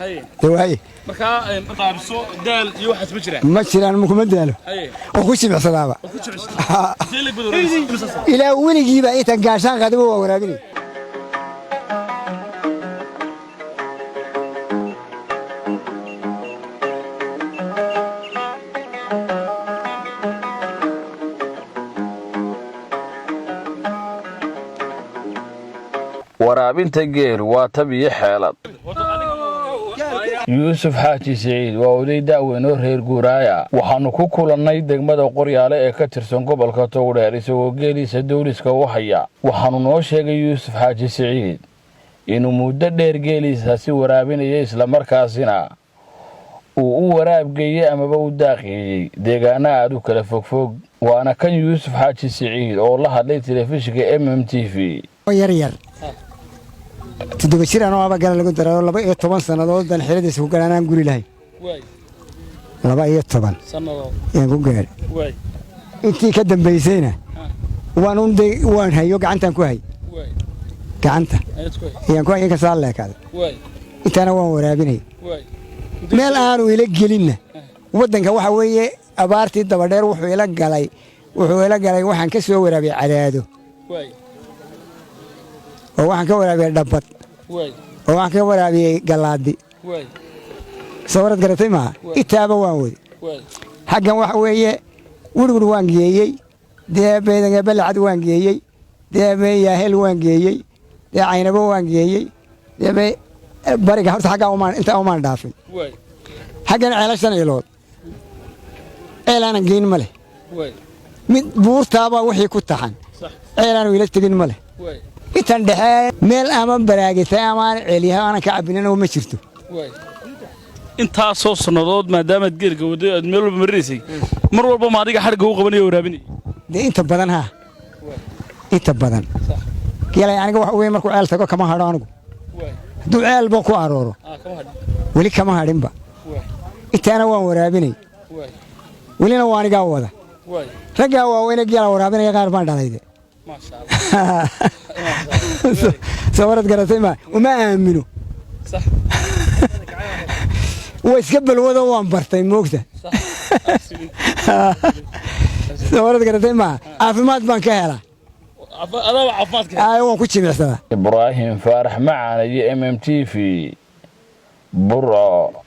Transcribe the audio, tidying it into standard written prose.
Dee waaye. Markaa qaabiso daal iyo waxaas ma jiraan? Ma jiraan, kuma daalo. Oo ku jimicsadaaba. Ku jimicsataa? Intee leeg baad waraabisay? Ilaa weligiiba intaan gaashaan qaadiba waa waraabinay. Waraabinta geelu waa tab iyo xeelad. Yuusuf Xaaji Siciid waa oday da'weyn oo reer guuraaya. Waxaannu ku kulannay degmada Qoryaale ee ka tirsan gobolka Togdheer, isagoo geeliisa dawliska u haya. Waxaannu noo sheegay Yuusuf Xaaji Siciid inuu muddo dheer geeliisaasi waraabinayay, islamarkaasina uu u waraabgeeyey amaba u daaqeeyey deegaana aad u kala fogfog. Waana kan Yuusuf Xaaji Siciid oo la hadlay telefishinka MMTV. Yar yar 7 jir anoo aba gala lagu darayo, 12 sannadood baan xeradiisa ku galaan aan guri lahayn. 12 sannadood yaan ku gaadhay. Intii ka dambaysayna waan un de waan hayo, gacantaan ku hay. Gacanta ayaan ku hay, inkastaa leekaaday. Intaana waan waraabinay. Meel aanu ila gelinna waddanka waxa weeye abaartii dabadheer wuxuu ila galay, waxaan ka soo waraabiyey Cadaado, oo waxaan ka waraabiyey Dhabbad, oo waxaan ka waraabiyey Galaadi. Sawirad garatay maaha? Itaaba waan wadi. Xaggan waxa weeye Wirwir waan geeyey, dee Beedanga Balacad waan geeyey, dee Yaahel waan geeyey, dee Caynabo waan geeyey, dee bariga horta xaggaa umaan intaa umaan dhaafin. Xaggan ceelashan ilood ceelaanan geyn ma leh. Mid buurtaabaa wixii ku taxan ceelaanu ila tegin ma leh. Intan dhexee meel ama baraagitay amaan ceelyaha aanan ka cabbinin ma jirto. Intaasoo sannadood maadaamaad geelka waday, aad meel walba marinaysay, mar walba ma adiga xadhigga u qabanaya waraabinaya? Dee inta badan haa, inta badan geelay aniga waxa weeye markuu ceel tago kama hadho anigu. Hadduu ceelba ku arooro weli kama hadhinba. Intaana waan waraabinay, welina waa anigaa wada. Raggaa waaweyne geela waraabinaya qaar baan dhalayde. Sawarad garatay ma? Uma aamino, waa iska balwado, waan bartay moogta. Sawarad garatay maa? Caafimaad baan ka helaa. Adaaba caafimaadka. Ay, waan ku jimicsadaa. Ibraahim Faarax Macaan iyo MMTV, Burco.